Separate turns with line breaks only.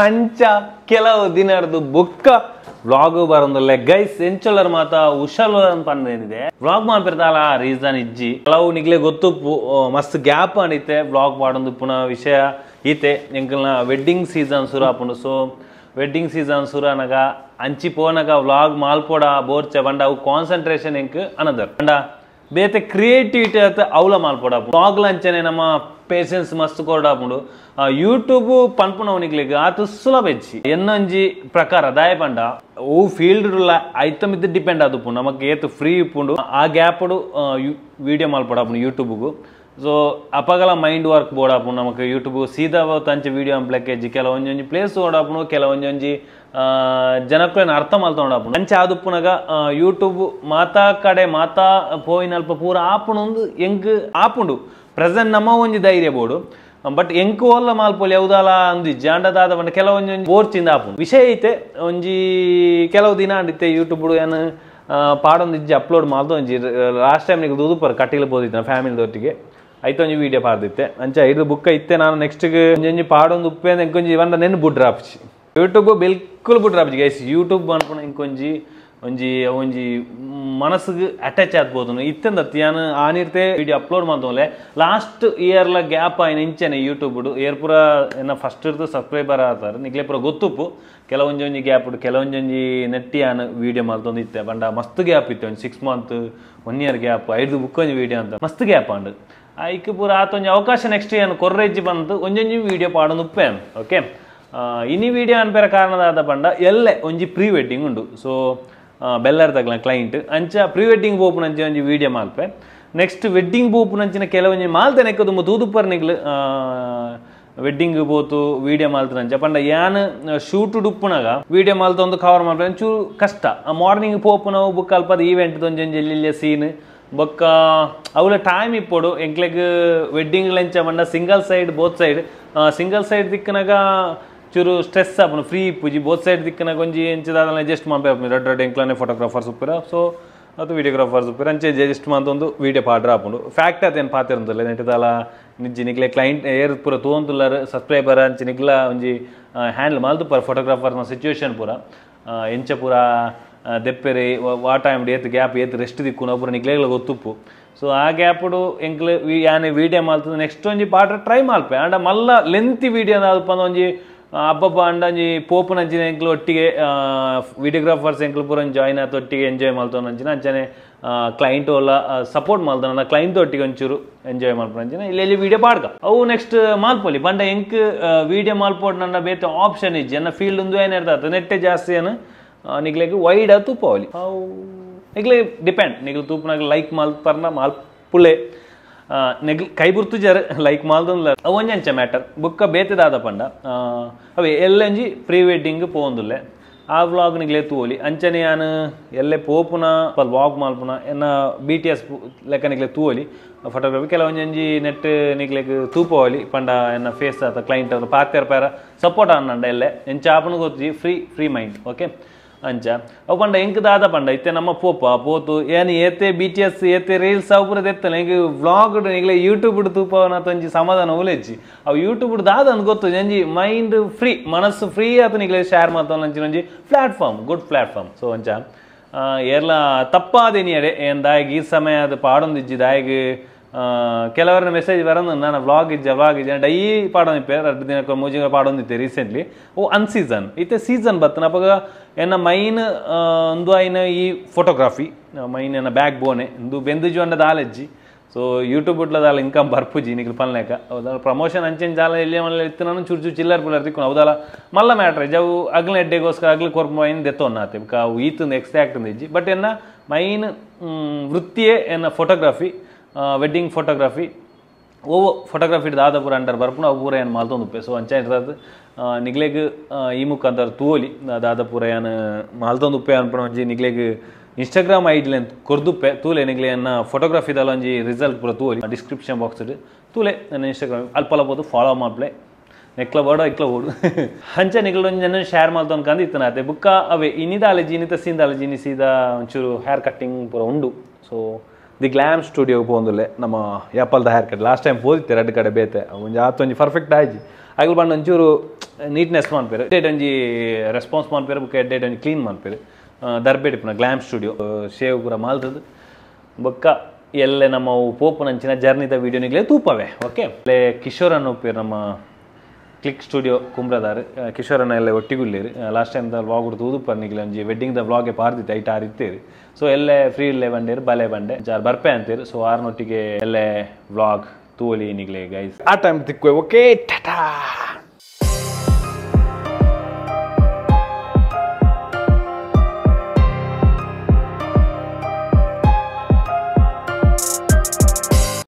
ಅಂಚ ಕೆಲವು ದಿನರ್ದು ಬುಕ್ಕ ವ್ಲಾಗ್ ಬರಂದಿಲ್ಲ ಗೈಸ್. ಎಂಚೊಲ್ಲರ್ ಮಾತ ಹುಷಾರ್ ಪಂದೇನಿದೆ ವ್ಲಾಗ್ ಮಾಡ್ತಿರ್ತಾಲ ರೀಸನ್ ಇಜ್ಜಿ. ಕೆಲವು ನಿಗ್ಲೆ ಗೊತ್ತು ಮಸ್ತ್ ಗ್ಯಾಪ್ ಅನಿತೆ ವ್ಲಾಗ್ ಮಾಡೋದು ಪುನಃ ವಿಷಯ ಈತೆ ಎಂಕಲ್ನ ವೆಡ್ಡಿಂಗ್ ಸೀಸನ್ ಸುರು ಆಪುಂಡು. So wedding season ಸುರು ಅನಗ ಅಂಚಿ ಪೋನಗ ವ್ಲಾಗ್ ಮಾಲ್ಪೋಡ ಬೋರ್ಚೆ ಬಂಡ ಅವು ಕಾನ್ಸಂಟ್ರೇಷನ್ ಎಂಕ್ ಅನದರ್ ಬಂಡ ಬೇತೆ ಕ್ರಿಯೇಟಿವಿಟಿ ಆತ ಅವಲ ಮಾಲ್ಪೋಡ ವ್ಲಾಗ್ ಅಂಚನೆ ನಮ್ಮ ಪೇಷನ್ಸ್ ಮಸ್ತ್ ಕೊರಡಾಪುಂಡು. ಯೂಟ್ಯೂಬ್ ಪನ್ಪುನವನಿಗ್ಲಿಗ್ ಆತ ಸುಲಭ ಹೆಚ್ಚಿ ಎನ್ನೊಂಜಿ ಪ್ರಕಾರ ದಾಯ ಪಂಡ ಓ ಫೀಲ್ಡ್ ಐತ ಮಿದ್ದ ಡಿಪೆಂಡ್ ಆದುಪ್ಪು ನಮಕ್ ಏತ್ ಫ್ರೀ ಇಪ್ಪುಂಡು ಆ ಗ್ಯಾಪುಡು ವೀಡಿಯೋ ಮಾಲ್ಪಡಾಪುಂಡು ಯೂಟ್ಯೂಬ್ಗು. ಸೊ ಅಪಗಲ ಮೈಂಡ್ ವರ್ಕ್ ಬೋಡಾಪುಂಡು ನಮಕ್ ಯೂಟ್ಯೂಬ್ ಸೀದಾ ತಂಚ ವೀಡಿಯೋ ಅಂಪ್ಲಕ್ಕೆ ಕೆಲವೊಂಜೊಂಜಿ ಪ್ಲೇಸ್ ಓಡಾಪುಂಡು ಕೆಲವೊಂಜೊಂಜಿ ಜನಕ್ಕೇನು ಅರ್ಥ ಮಲ್ತೊಂಡಾಪುಂಡು. ಅಂಚ ಆದುಪ್ಪುನಗ ಯೂಟ್ಯೂಬ್ ಮಾತಾ ಕಡೆ ಮಾತಾ ಪೋಯಿನಲ್ಪ ಪೂರ ಆಪುಂಡು ಎಂಕ್ ಆಪುಂಡು ಪ್ರೆಸೆಂಟ್ ನಮ್ಮ ಒಂಜಿ ಧೈರ್ಯ ಬೋಡು. ಬಟ್ ಎಂಕು ಓಲ್ಲ ಮಾಲ್ಪೋಲಿ ಯಾವುದಾಲ ಅಂದಿಜ್ಜಿ ಅಂಡ ದಾದ ಪಂಡ ಕೆಲವೊಂಜಿ ಬೋರ್ಚಿಂದ ಆಪುಂಡು ವಿಷಯ ಐತೆ. ಒಂಜಿ ಕೆಲವು ದಿನ ಅಂಡಿತ್ತೆ ಯೂಟ್ಯೂಬ್ ಏನು ಪಾಡೊಂದಿಜ್ಜಿ ಅಪ್ಲೋಡ್ ಮಾಲ್ದ ಒಂಜಿ ಲಾಸ್ಟ್ ಟೈಮ್ ನಿಗೆ ದುದುಪರ್ ಕಟೀಲು ಬೋದಿತ್ತು ಫ್ಯಾಮಿಲಿದೊಟ್ಟಿಗೆ ಐತೊಂಜಿ ವೀಡಿಯೋ ಪಾಡ್ದಿತ್ತೆ. ಅಂಚ ಐದು ಬುಕ್ ಇತ್ತೆ ನಾನು ನೆಕ್ಸ್ಟ್ಗೆ ಒಂಜೊಂಜಿ ಪಾಡೊಂದು ಉಪ್ಪೆ ಎಂಕೊಂಜಿ ಬಂದ ನೆನ್ ಬುಡ್ರಾಪ್ಚಿ ಯೂಟ್ಯೂಬ್ ಬಿಲ್ಕುಲ್ ಬುಡ್ರಾಪ್ಚಿ ಗೈಸ್. ಯೂಟ್ಯೂಬ್ ಅನ್ಕೊಂಡು ಇಂಕೊಂಜಿ ಒಂಜಿ ಒಂಜಿ ಮನಸ್ಸಿಗೆ ಅಟ್ಯಾಚ್ ಆಗ್ಬೋದು ಇತ್ತೆಂದತ್ತಿ ಯಾನು ಆನಿರ್ತೆ ವಿಡಿಯೋ ಅಪ್ಲೋಡ್ ಮಾಡ್ತೋಲೆ ಲಾಸ್ಟ್ ಇಯರ್ಲ ಗ್ಯಾಪ್ ಆಯ್ನ ಇಂಚೆನೆ ಯೂಟ್ಯೂಬ್ ಏರ್ ಪೂರ ಏನ ಫಸ್ಟ್ ಇರ್ತು ಸಬ್ಸ್ಕ್ರೈಬರ್ ಆತಾರೆ ನಿಗ್ಲೆ ಪೂರ ಗೊತ್ತುಪ್ಪು. ಕೆಲವೊಂಜೊಂಜಿ ಗ್ಯಾಪ್ ಕೆಲವೊಂಜೊಂಜಿ ನೆಟ್ಟಿ ಯಾನು ವೀಡಿಯೋ ಮಾಡ್ತೊಂದು ಇತ್ತೆ ಬಂಡ ಮಸ್ತ್ ಗ್ಯಾಪ್ ಇತ್ತೆ ಒಂಜಿ 6 month 1 year gap ಐದು ಬುಕ್ ಒಂಜಿ ವೀಡಿಯೋ ಅಂತ ಮಸ್ತ್ ಗ್ಯಾಪ್ ಅಂಡು ಐಕ್ ಪೂರ ಆತೊಂಜಿ ಅವಕಾಶ ನೆಕ್ಸ್ಟ್ ಏನು ಕೊರ್ರೆಜ್ಜಿ ಬಂತು ಒಂಜೊಂಜಿ ವೀಡಿಯೋ ಪಾಡೊಂದು ಉಪ್ಪೆ. ಓಕೆ ಇನಿ ವೀಡಿಯೋ ಅನ್ಪೇರ ಕಾರಣದಾದ ಪಂಡ ಎಲ್ಲೆ ಒಂಜಿ ಪ್ರೀ ವೆಡ್ಡಿಂಗ್ ಉಂಡು. ಸೊ ಬೆಲ್ಲರ್ ತಗ್ಲ ಕ್ಲೈಂಟ್ ಅಂಚ ಪ್ರೀ ವೆಡ್ಡಿಂಗ್ ಪೋಪುನಂಚ ಒಂಜಿ ವೀಡಿಯೋ ಮಾಲ್ಪೆ. ನೆಕ್ಸ್ಟ್ ವೆಡ್ಡಿಂಗ್ ಪೋಪುನಂಚಿನ ಕೆಲವೊಂಜಿ ಮಾಲ್ತೆ ನೆಕ್ಕದು ತೂದುಪ್ಪರ್ ನಿಗ್ಲು ವೆಡ್ಡಿಂಗ್ ಪೋತು ವೀಡಿಯೋ ಮಾಲ್ತನಂಚ ಪಂಡ ಯಾನ್ ಶೂಟ್ ಉಪ್ಪುನಾಗ ವೀಡಿಯೋ ಮಾಲ್ತೊಂದು ಕವರ್ ಮಾಲ್ಪೆ ಒಂಚೂರು ಕಷ್ಟ. ಮಾರ್ನಿಂಗ್ ಪೋಪುನವು ಬುಕ್ ಅಲ್ಪದ ಈವೆಂಟ್ ಒಂಜೊಂಜಿ ಎಲ್ಲೆಲ್ಲ ಸೀನ್ ಬೊಕ್ಕ ಅವಲ ಟೈಮ್ ಇಪ್ಪೊಡು ಎಂಕ್ಲೆಗ್ ವೆಡ್ಡಿಂಗ್ ಲಂಚ ಪಂಡ single side both side single side ದಿಕ್ಕನಾಗ ಚೂರು ಸ್ಟ್ರೆಸ್ ಆಪುಂಡು ಫ್ರೀ ಇಪ್ಪುಜಿ. ಬೋತ್ ಸೈಡ್ ದಿಕ್ಕನಾಗ ಒಂಜಿ ಎಂಚದಾದಲ ಅಡ್ಜಸ್ಟ್ ಮಾಲ್ಪೆ ರಡ್ಡ್ ರಡ್ಡ್ ಎಂಕ್ಲನೆ ಫೋಟೋಗ್ರಾಫರ್ಸ್ ಉಪ್ಪುರ ಸೊ ಅದು ವಿಡಿಯೋಗ್ರಾಫರ್ಸ್ ಉಪ್ಪುರ ಅಂಚೆ ಅಡ್ಜಸ್ಟ್ ಮಂತೊಂದು ವೀಡಿಯೋ ಪಾಡ್ರ ಆಪುಂಡು. ಫ್ಯಾಕ್ಟ್ ಅದೇನು ಪಾತಿರಂತಲ್ಲ ನೆಟ್ಟದಾಲ ನಿಜ್ಜಿ ನಿಕ್ಲೆ ಕ್ಲೈಂಟ್ ಏರ್ ಪೂರ ತೂವೊಂದುಲ್ಲರ್ ಸಬ್ಸ್ಕ್ರೈಬರ್ ಅಂಚೆ ನಿಕ್ಲ ಒಂಜಿ ಹ್ಯಾಂಡಲ್ ಮಲ್ತುಪ್ಪರ್ ಫೋಟೋಗ್ರಾಫರ್ನ ಸಿಚುವೇಶನ್ ಪೂರ ಎಂಚ ಪೂರ ದೆಪ್ಪೆರೆ ವಾ ಟೈಮ್ ಏತ್ ಗ್ಯಾಪ್ ಏತ್ ರೆಸ್ಟ್ ದಿಕ್ಕುನ ಪೂರ ನಿಕ್ಲೆಗ್ಲ ಗೊತ್ತುಪ್ಪು. ಸೊ ಆ ಗ್ಯಾಪುಡು ಎಂಕ್ಲು ಯಾನೆ ವೀಡಿಯೋ ಮಾಲ್ತದ ನೆಕ್ಸ್ಟ್ ಒಂಜಿ ಪಾಡ್ರ ಟ್ರೈ ಮಾಲ್ಪೆ ಅಂಡ ಮಲ್ಲ ಲೆಂತಿ ವೀಡಿಯೋ ಅಲ್ಪ ಒಂಜಿ ಹಬ್ಬಬ್ಬ ಅಂಡಂಜಿ ಪೋಪುನಂಚಿನ ಎಂಕ್ಲು ಒಟ್ಟಿಗೆ ವಿಡಿಯೋಗ್ರಾಫರ್ಸ್ ಎಂಕ್ಲು ಪೂರ ಜಾಯ್ನ್ ಆತ ಒಟ್ಟಿಗೆ ಎಂಜಾಯ್ ಮಲ್ತೊನಂಚಿನ ಅಂಚನೆ ಕ್ಲೈಂಟ್ ಓಲ ಸಪೋರ್ಟ್ ಮಲ್ತನ ಕ್ಲೈಂಟ್ ಒಟ್ಟಿಗೆ ಒಂಚೂರು ಎಂಜಾಯ್ ಮಲ್ಪನಂಚಿನ ಇಲ್ಲಿ ಇಲ್ಲಿ ವೀಡಿಯೋ ಪಾಡ್ಕ ಅವು ನೆಕ್ಸ್ಟ್ ಮಾಲ್ಪೊಲಿ ಬಂಡ ಎಂಕ್ ವೀಡಿಯೋ ಮಾಲ್ಪೋಡ್ ನನ್ನ ಬೇತೆ ಆಪ್ಷನ್ ಇಜ್ಜಿ ಎನ್ನ ಫೀಲ್ಡ್ ಒಂದು ಏನ್ ಇರ್ತದೆ ನೆಟ್ಟೆ ಜಾಸ್ತಿ ಏನು ನಿಗ್ಲೆಗ್ ವೈಡ್ ತೂಪವಲಿ ಅವು ನಿಗ್ಲೆ ಡಿಪೆಂಡ್ ನಿಗ್ಲು ತೂಪನಾಗ ಲೈಕ್ ಮಲ್ಪರ್ನ ಮಾಲ್ಪುಲೆ ನೆಗ್ಲ್ ಕೈ ಬುರ್ತು ಜರ ಲೈಕ್ ಮಾಲ್ದೊಂದ್ಲ ಅವು ಒಂಜಂಚ ಮ್ಯಾಟರ್ ಬುಕ್ಕ ಬೇತೆದಾದ ಪಂಡ ಅವೇ ಎಲ್ಲಂಜಿ ಪ್ರೀ ವೆಡ್ಡಿಂಗ್ ಪೋವೊಂದುಲ್ಲೆ ಆ ವ್ಲಾಗ್ ನಿಗ್ಲೆ ತೂವೊಲಿ. ಅಂಚನೆ ಯಾನ್ ಎಲ್ಲೆ ಪೋಪುನ ವ್ಲಾಗ್ ಮಾಲ್ಪುನ ಎನ್ನ BTS ಲೆಕ್ಕ ನಿಗ್ಲೆ ತೂವೊಲಿ ಫೋಟೋಗ್ರಫಿ ಕೆಲವೊಂಜೊಂಜಿ ನೆಟ್ ನಿಗ್ಲೆಗ್ ತೂಪವಲಿ ಪಂಡ ಎನ್ನ ಫೇಸ್ ಆತ ಕ್ಲೈಂಟ್ ಆತ ಪಾತೆರ್ ಪೇರ ಸಪೋರ್ಟ್ ಆನಂಡ ಎಲ್ಲೆ ಎಂಚ ಆಪುನ ಗೊತ್ತಿ free free mind. Okay ಅಂಚ ಅವು ಪಂಡ ಎಂಕ್ ದಾದ ಪಂಡ ಇತ್ತೆ ನಮ್ಮ ಪೋಪ ಪೋತು ಏನು ಏತೆ BTS ಏತೆ ರೀಲ್ಸ್ ಅವು ಪೂರ ದೆತ್ತಲ್ಲ ಎಂಕ್ ವ್ಲಾಗ್ ನಿಗ್ಲೆ ಯೂಟ್ಯೂಬ್ ತೂಪವನ ಒಂಜಿ ಸಮಾಧಾನ ಉಲೆಜ್ಜಿ ಅವು ಯೂಟ್ಯೂಬ್ ದಾದ ಅಂದ್ ಗೊತ್ತು ಒಂಜಿ ಮೈಂಡ್ ಫ್ರೀ ಮನಸ್ಸು ಫ್ರೀ ಆತ ನಿಗ್ಲೆ ಶೇರ್ ಮಾಡ್ತಾವ ಒಂಜಿ ಒಂಜಿ platform good platform. So ಅಂಚ ಏರ್ಲ ತಪ್ಪಾದೇನಿ ಅಡೆ ಏನ್ ದಾಯಗ್ ಈ ಸಮಯ ಅದು ಪಾಡೊಂದಿಜ್ಜಿ ದಾಯಗ್ ಕೆಲವರ ಮೆಸೇಜ್ ಬರೋದು ನಾನು ವ್ಲಾಗ್ ಇಜ್ಜ ವ್ಲಾಗ್ ಇಜ್ಜ ಡೈ ಪಾಡೊಂದಿಪ್ಪೆ ರಡ್ಡ್ ದಿನಕ್ಕೆ ಮೂಜಿ ಪಾಡೊಂದಿತ್ತೆ ರೀಸೆಂಟ್ಲಿ ಓ ಅನ್ ಸೀಸನ್ ಇತ್ತೆ ಸೀಸನ್ ಬತ್ತನ ಅಪಗ ಎನ್ನ ಮೈನ್ ಒಂದು ಆಯ್ನ ಈ ಫೋಟೋಗ್ರಫಿ ಮೈನ್ ಎನ್ನ ಬ್ಯಾಕ್ ಬೋನೆ ಇಂದು ಬೆಂದುಜು ಅಂಡ ದಾಲೆಜ್ಜಿ. ಸೊ ಯೂಟ್ಯೂಬ್ ದಾಲ ಇನ್ಕಮ್ ಬರ್ಪುಜಿ ನಿಗ್ಲು ಪನ್ಲೇಕ ಹೌದಾ ಪ್ರಮೋಷನ್ ಅಂಚೆನ್ ಜಾಲ ಎಲ್ಲಿ ಮಲ್ಲ ಇತ್ತು ನಾನು ಚೂರು ಚೂರು ಚಿಲ್ಲರ್ ಪುಲ್ಲರ್ ತಿಕ್ಕು ಹೌದಲ್ಲ ಮಲ್ಲ ಮ್ಯಾಟ್ರ್ ಜವು ಅಗ್ಲ ಎಡ್ಡೆಗೋಸ್ಕರ ಅಗ್ಲ ಕೊರ್ಪು ಐನ್ ದೆತ್ತೊನ್ನಾತೆ ಬೊಕ ಅವು ಈತಂದು ಎಕ್ಸಾಕ್ಟ್ ಇಜ್ಜಿ. ಬಟ್ ಎನ್ನ ಮೈನ್ ವೃತ್ತಿಯೇ ಎನ್ನ photography wedding photography ಓ ಫೋಟೋಗ್ರಫಿ ದಾದ ಪೂರ ಅಂಡರ್ ಬರ್ಪುಂಡು ಅವು ಪೂರ ಏನು ಮಾಲ್ತೊಂದುಪ್ಪೆ. ಸೊ ಅಂಚ ಇರ್ತದೆ ನಿಗ್ಲೆಗ್ ಈ ಮುಖಾಂತರ ತೂವೊಲಿ ದಾದ ಪೂರ ಏನು ಮಾಲ್ತೊಂದುಪ್ಪೆ ಅನ್ಪುನ ಒಂಜಿ ನಿಗ್ಲೆಗ್ ಇನ್ಸ್ಟಾಗ್ರಾಮ್ ಐಡಿಲೆನ್ ಕೊರ್ದುಪ್ಪೆ ತೂಲೆ ನಿಗ್ಲೆ ಎನ್ನ ಫೋಟೋಗ್ರಫಿದಲ್ಲ ಒಂಜಿ ರಿಸಲ್ಟ್ ಪೂರ ತೂವೊಲಿ ಡಿಸ್ಕ್ರಿಪ್ಷನ್ ಬಾಕ್ಸ್ ತೂಲೆ ನನ್ನ ಇನ್ಸ್ಟಾಗ್ರಾಮ್ ಅಲ್ಪಲ ಪೋದು ಫಾಲೋ ಮಾಡ್ಲೆ ನೆಕ್ಲ ಬೋಡ ಇಕ್ಲ ಓಡು ಅಂಚ ನಿಗ್ಲು ಒಂಜಿ ನನ್ನ ಶೇರ್ ಮಾಲ್ತೊಂದು ಕಂದು ಇತ್ತನಾತೆ ಬುಕ್ಕ ಅವೇ ಇನಿದಾಲೆಜಿ ಇನ್ನಿತ ಸೀಂದಾಲೆಜಿ ಇನಿ ಸೀದಾ ಒಂಚೂರು ಹೇರ್ ಕಟ್ಟಿಂಗ್ ಪೂರ ಉಂಡು. So the glam studio ಪೋಂದುಲ್ಲೆ ನಮ್ಮ ಆ್ಯಪಲ್ದ hair cut last time ಪೋದಿತ್ತೆ ರಡ್ಡ್ ಕಡೆ ಬೇತೆ ಒಂಜಿ ಆತೊಂಜಿ ಪರ್ಫೆಕ್ಟ್ ಆಯ್ಜಿ. ಅಗಲ್ ಬಂಡ ಒಂಚೂರು ನೀಟ್ನೆಸ್ ಮನ್ಪೇರು ಎಡ್ಡೆ ಒಂಜಿ ರೆಸ್ಪಾನ್ಸ್ ಮನ್ಪೇರು ಬೊಕ್ಕ ಎಡ್ಡೆ ಒಂಜಿ ಕ್ಲೀನ್ ಮನ್ಪೇರು ದರ್ಬೇಡಿ ಪುನ ಗ್ಲಾಮ್ ಸ್ಟುಡಿಯೋ ಶೇವ್ ಪೂರ ಮಾಲ್ತದ ಬೊಕ್ಕ ಎಲ್ಲೆ ನಮ್ಮ ಪೋಪುನಂಚಿನ ಜರ್ನಿದ ವಿಡಿಯೋ ನಿಗ್ಲೇ ತೂಪವೆ ಓಕೆ ಅಲ್ಲೇ ಕಿಶೋರ್ ಅನ್ನ ಉಪ್ಪೇರು ನಮ್ಮ ಕ್ಲಿಕ್ ಸ್ಟುಡಿಯೋ ಕುಮ್ರದಾರ್ ಕಿಶೋರನ್ನ ಎಲ್ಲ ಒಟ್ಟಿಗುಲ್ಲೇರು ಲಾಸ್ಟ್ ಟೈಮ್ the vlog ತೂದು ನಿಗ್ಲೆ ಒಂಜಿ ವೆಡ್ಡಿಂಗ್ the ವ್ಲಾಗೆ ಪಾರ್ದಿತ್ತು ಐಟ್ ಆರಿತ್ತೇರು ಸೊ ಎಲ್ಲೆ ಫ್ರೀ ಇಲ್ಲೇ ಬಂಡೇರು ಬಲೆ ಬಂಡೆ ಜಾರ್ ಬರ್ಪೆ ಅಂತೀರು ಸೊ ಆರ್ನೊಟ್ಟಿಗೆ ಎಲ್ಲೆ ವ್ಲಾಗ್ ತೂಲಿ ನಿಗ್ಲೆ ಗೈಸ್ ಆ ಟೈಮ್ ತಿಕ್ಕುವೆ ಓಕೆ ಟಾಟಾ.